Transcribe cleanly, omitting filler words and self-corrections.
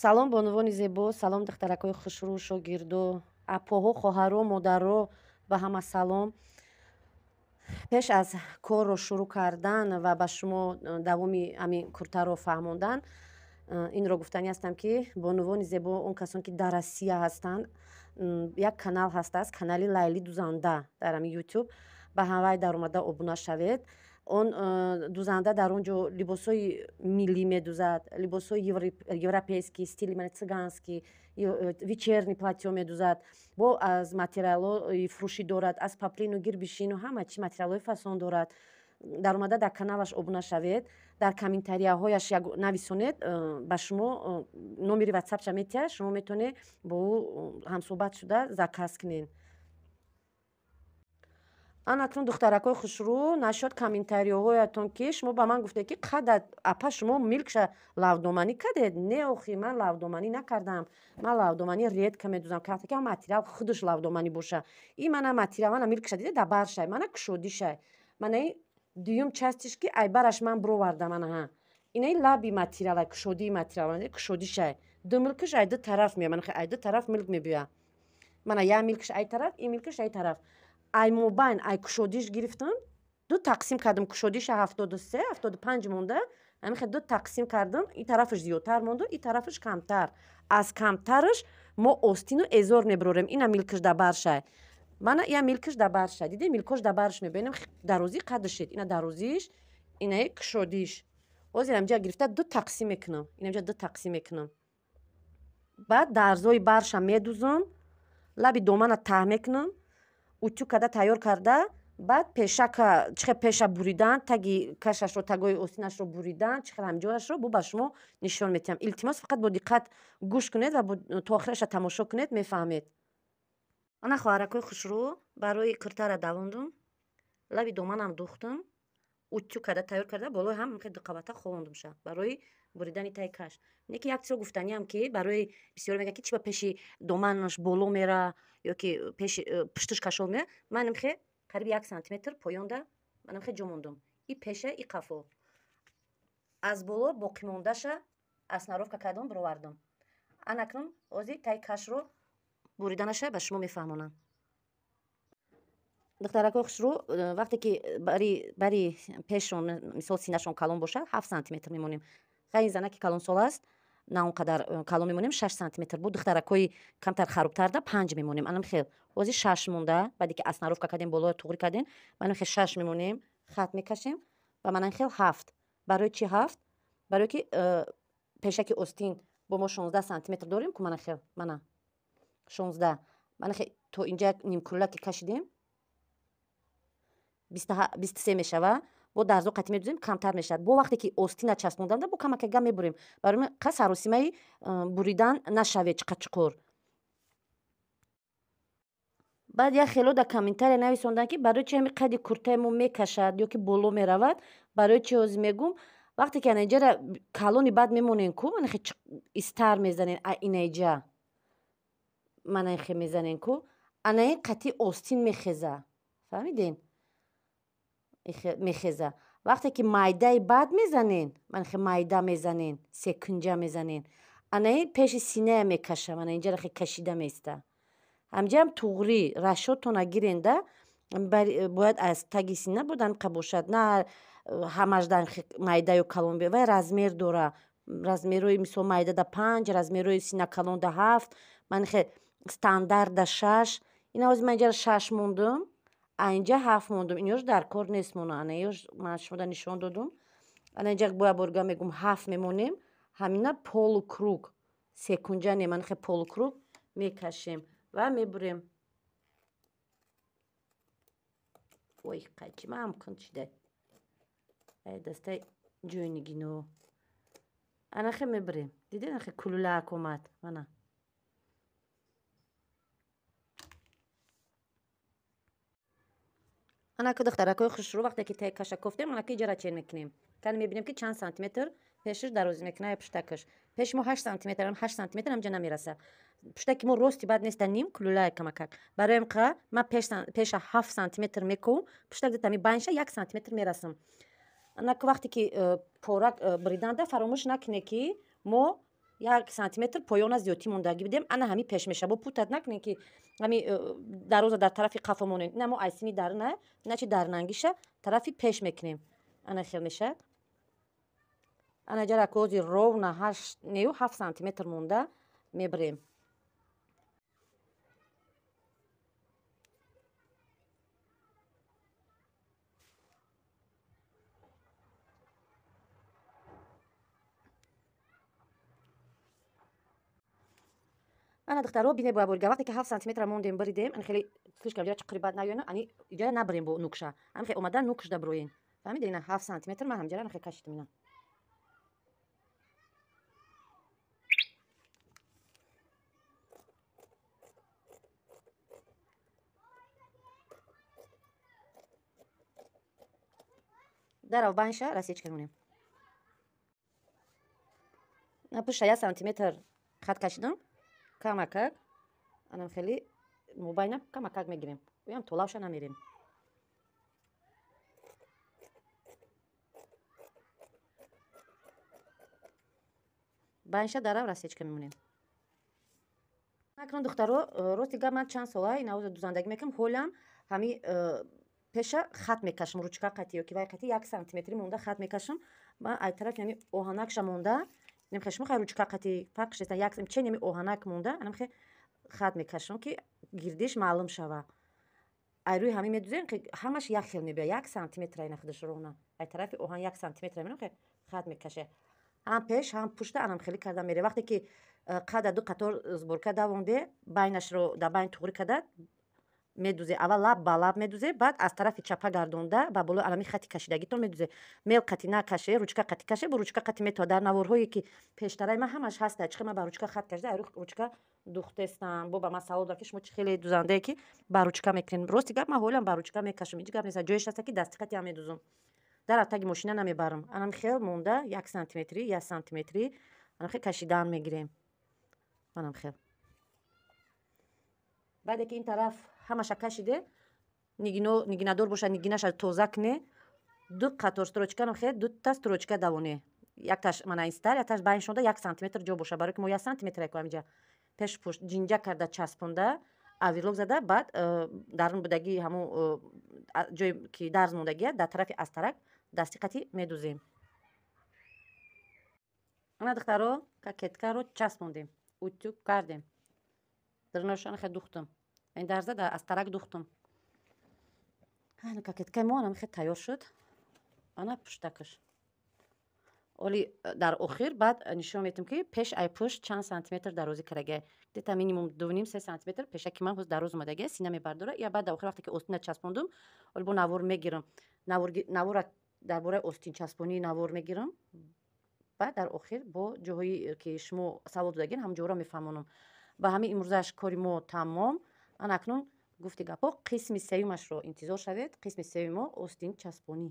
Салом, бонувони зебо, салом, духтаракҳои хушрӯ, шогирдо, апоҳо, хоҳаро, модаро, ба ҳама салом. Пеш аз корро шурӯъ кардан ва ба шумо давоми ҳамин куртаро фаҳмондан, инро гуфтанӣ ҳастам, ки бонувони зебо, он касон ки дар Россия ҳастанд, як канал ҳастааст, канали Лайли Дузанда дар ҳамин Ютуб. Ба ҳамвай даромада обуна шавед. Он дузанда дар он ҷо либосҳои миллӣ медузад, либосҳои европейский, стили цыганский, вечерний платьё медузад, бо аз материалҳои фурӯшӣ дорад, аз паплину, гирбишину ҳама чи материалҳои фасон дорад. Даромада дар каналаш обуна шавед, дар комментарияҳояш як нависонед, ба шумо номери ватсапша метиҳад, шумо метавонед бо ӯ ҳамсӯҳбат шуда заказ кунед. Ан акнун, духтаракҳои хушрӯ, нашод комментариҳоятон, ки шумо ба ман гуфтед, ки қада апа, шумо милкша лавдоманӣ кардед. Не, охи, ман лавдоманӣ накардам. Ман лавдоманӣ редко медузам, ки материал худаш лавдоманӣ боша. И мана материал, мана милкша дида, дар баршай, мана кушодишай, манаи дуюм частиш, ки айбараш ман бировардам, анаҳа инаи лаби материала, кушодии материал, кушодишай. Ду милкаш ай ду тараф меояд, мана ай ду тараф милк мебиёяд. Мана як милкаш ай тараф, ин милкаш ай тараф. Ай мобайн, ай кушодиш гирифтам, ду тақсим кардам. Кушодиша 73, 75 монда, ҳамин ду тақсим кардам. И тарафаш зиёдтар монду, и тарафаш камтар. Аз камтараш мо остину эзор мебирорем. Ина милкаш дар баршай, мана ия милкаш дар баршай, диде, милкош дар барш мебинем. Дарозӣ қадашед, ина дарозиш, инаи кушодиш. Ҳозир ҳамҷа гирифта ду тақсим мекунам, инамҷа ду тақсим мекунам. Баъд дарзои барша медузам, лаби домана таҳ мекунам, утюг карда тайёр карда, баъд пешака чӣ хел пеша буридан, таги кашашро, тагои остинашро буридан, чӣ хел ҳамҷояшро бо ба шумо нишон медиҳам. Илтимос, фақат бо диққат гӯш кунед ва то охираша тамошо кунед, мефаҳмед. Ана, хоҳаракҳои хушрӯ, барои куртара давондум, лаби доманам духтум, утюг карда тайёр карда, болои ҳам дуқабата ховондумша барои буридани таи каш. Не ки як чизро гуфтаниам, ки барои бисёре мегӯянд, ки чи ба пеши доманаш боло мера ё ки пеши пушташ кашол мея. Ман имхе қариби 1 сантиметр поёнда манамхе ҷо мондум, и пеша, и қафо. Аз боло боқимондаша основка кардам, бировардам. Анакнун ҳозир таи кашро буриданаша ба шумо мефаҳмонам. Духтаракҳои хушрӯ, вақте ки бари пешшон, мисол, синашон калон бошад, 7 сантиметр мемонем. Хай, ин зана ки калонсол аст, на он қадар калон мемонем, 6 сантиметр. Бо духтаракҳои камтар харубтарда 5 мемонем. Анам хел ҳозир 6 монда, баъде ки основка кардем, болоя туғрӣ кардем, манам хел 6 мемонем, хат мекашем ва манам хел 7. Барои чи 7? Барое ки пешаки остин бо мо 16 сантиметр дорем ку, мана хел, мана 16, мана хел то инҷа нимкулла ки кашидем, 23 мешава. Бо дарзо қатӣ медузем, камтар мешавад. Бо вақте ки остина часпонданда, бо камакага мебурем. Барои қа саросимаи буридан нашавед чиқа чуқур. Баъд як хело дар комментария нависонданд, ки барои чи ҳами қади куртаи мо мекашад ё ки боло меравад. Барои чи? Ҳозир мегум. Вақте ки анаинҷара калони баъд мемонем ку, манахе истар мезанен, инаиҷа манахе мезанен ку, анаин қатъи остин мехеза, фаҳмиден? Мехеза. Вақте ки майдаи бад мезанен, манахе майда мезанен, секунҷа мезанен, анаин пеши синая мекаша, мана инҷара хе кашида меиста. Ҳамҷаам туғрӣ расчётона гиренда, бояд аз таги сина будан қа бошад, на ҳамаш майда ё калон. Вай размер дора, размерҳои, мисол, майдада 5, размерҳои сина калонда 7, манахе стандарта 6. Ина ҳозир ман инҷара 6 мондум, а инҷа 7 мондум. Инош дар кор нест мона, ана ёш ман шумода нишон додум. Ана инҷа боя борга мегум, 7 мемонем. Ҳамина полукруг, секунҷа не, манахе полукруг мекашем ва мебурем. Ой, қайчи маам кун чида, дастаи ҷойнигино. Анахе мебурем, дидед, анахе кулулаак омад, мана. Анака, духтаракҳои хушрӯ, вақте ки таи каша кофтем, анака иҷара чен мекунем. Кани мебинем, ки чанд сантиметр пешаш дарозӣ мекунад. Пуштакаш пеши мо 8 сантиметр, 8 сантиметр ҳамҷа намераса. Пуштаки мо рости бад неста, ним кулулая камакак. Барои қа ман пеша 7 сантиметр мекувам, пуштак дитами байнша 1 сантиметр мерасам. Анака вақте ки пора буриданда, фаромӯш накунед, ки мо 1 сантиметр поёна зиёдтӣ мондагӣ бидем. Ана ҳами пеш меша. Бо путат накунем ки ҳами дароза дар тарафи қафо монем. Ина мо айсини дарна, иначи дарнангиша тарафи пеш мекунем. Ана хел мешавад. Ана ҷара кози ровно 8 нею 7 сантиметр монда мебирем. Ана духтаро бине бо борга вақте ки 7 сантиметр мондем бридем, ан хеле слишком ҷара чиқри бад наёна, ани иҷара набирем бо нукша. Ам хе омада нукшда броен. Фаҳмиде ина 7 сантиметр ман ҳамҷара ан хе кашидам ина. Дарав банша рассечка монем. На пушта 1 сантиметр хат кашидам. Камакак анам хеле мобайна камакак мегирем. Уям толавша намерем. Банша дарав рассечка мемонем. Акнун духтаро, рости гап ман чанд сола ин авза дузандагӣ мекунам, ҳолам ҳами пеша хат мекашам, ручка қати ё ки вай қати 1 сантиметри монда хат мекашам. Ман ай тараф яъне оҳанакша монда немхе шумо хай ручка қати фарқ шеста як че неми оҳанак монда анамхе хат мекашам ки гирдиш маълум шава. Ай рӯи ҳами медузем ҳамаш як хел мебия 1 сантиметр айна худаш ровна. Ай тарафи оҳан 1 сантиметр менам хат мекаше. Ҳам пеш ҳам пушта анам хеле карда мере. Вақте ки қада ду қатор сборка давонде байнашро дар байн туғри карда медузе. Аввал лаб ба лаб медузе, баъд аз тарафи чапа гардонда ба болои анами хати кашидагитон медузе. Мел қати накаше, ручка қати каше, бо ручка қати метова. Дар наворҳое ки пештараи ман ҳамаш ҳаста, чӣ ман ба ручка хат кашида, ручка духтестам. Бо ба ман савол дорад ки шумо чӣ хеле дузандае ки ба ручка мекунед. Рости гап ман ҳолам ба ручка мекашам. Ҳеҷ гап нест. Ҷоеш ҳаста ки дасти қати ҳам медузам. Дар таги мошина намебарам. Анам хел монда 1 сантиметри, 1 сантиметри анам хел кашидан мегирем. Анам хел. Баъде ки ин тараф ҳамаша кашиде, нигинадор боша, нигинаша тоза кне, ду қатор строчка нохе, дута строчка давоне. Якташ мана инстар, якташ байншонда 1 сантиметр ҷо боша, барои ки мо 1 сантиметр яко ҳамиҷа пеш пушт ҷинҷа карда часпонда, аверлок зада, баъд дарун будаги ҳамун ҷое ки дарз мондагия дар тарафи астарак дасти қати медузем. Ана духтаро кокеткаро часпондем, утюг кардем. Дарношана хе духтам. Ин дарза да астарак духтам. Ана кокеткаи мо анам хе тайёр шуд. Ана пуштакаш. Оли дар охир баъд нишон метам ки пеш ай пушт чанд сантиметр дарозӣ карагия. Где-то минимум 2,5-3 сантиметр пешаки ман ҳоз дароз омадагия, сина мебардора. Я баъд дар охир вақте ки остина часпондум, оли бо навор мегирам. Навора дар бораи остин часпонии навор мегирам. Баъд дар охир бо ҷоҳое ки шумо савол додагин ҳам ҷоҳоро мефаҳмонам. Ба ҳамин имрӯзаш кори мо тамом. Ана акнун гуфти гапҳо қисми сеюмашро интизор шавед. Қисми сеюми мо остин часпонӣ.